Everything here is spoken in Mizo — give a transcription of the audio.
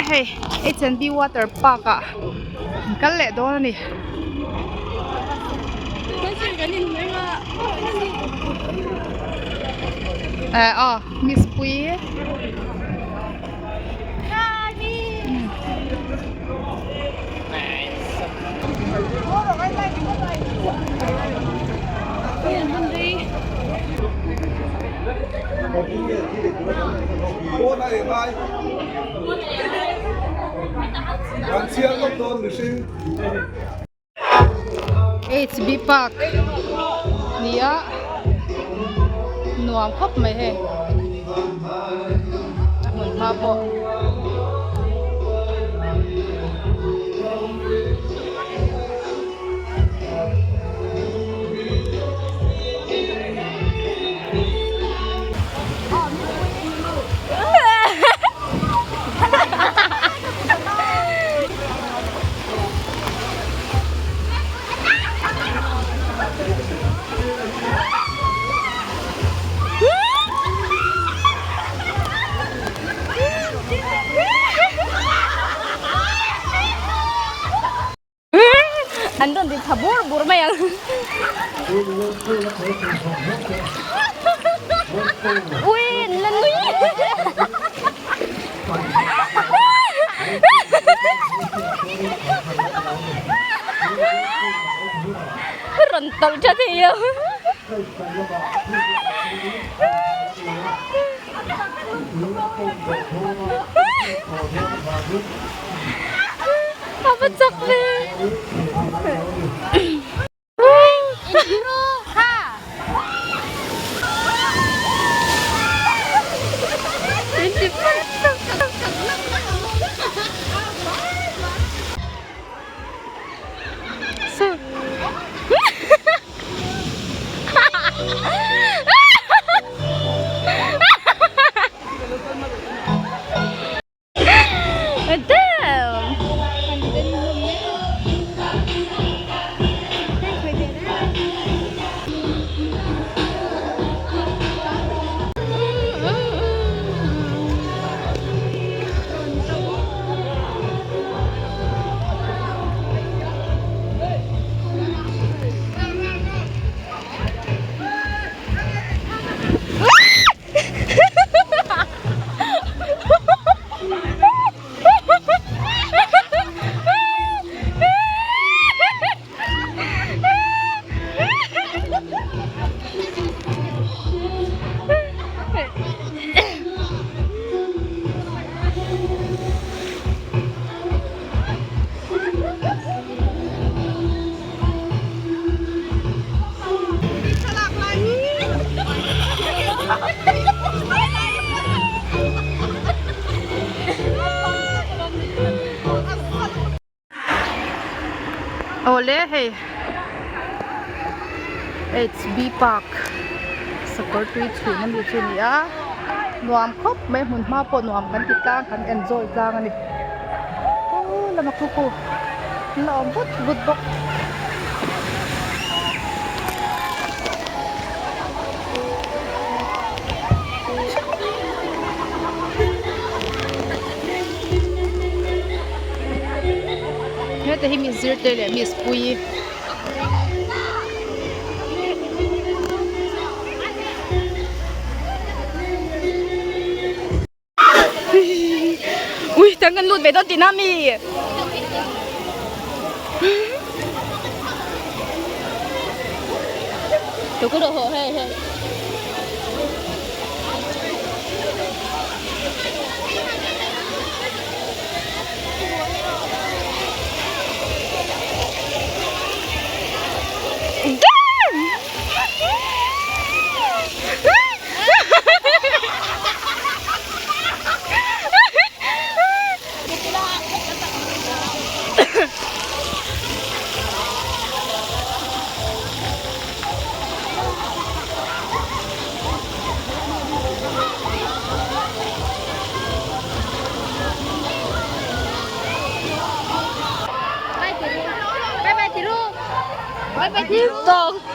hei H&B water park ah an kal leh dawn a ni. Eh aw miss Puii. HB park nia nuam khawp mai hei a hmun hma pawh. An rawn ti tha bur bur mai ang. Ui an la nui. Rawn tawlh tha thei lo. A va chak ve. Awle hei HB park sakawr tui chhun a mi chu a ni a nuam khawp mai hmun hma pawh nuam kan ti tlang kan enjoy tlang a ni aw lama khu khu an la awm vut vut bawk. Heta hi mi zirte leh miss Puii. Ui tang kan lut ve dawn tihna mi. Tôi có độ hộ hê hê. Bye bye Thiru. Bye bye Thiru.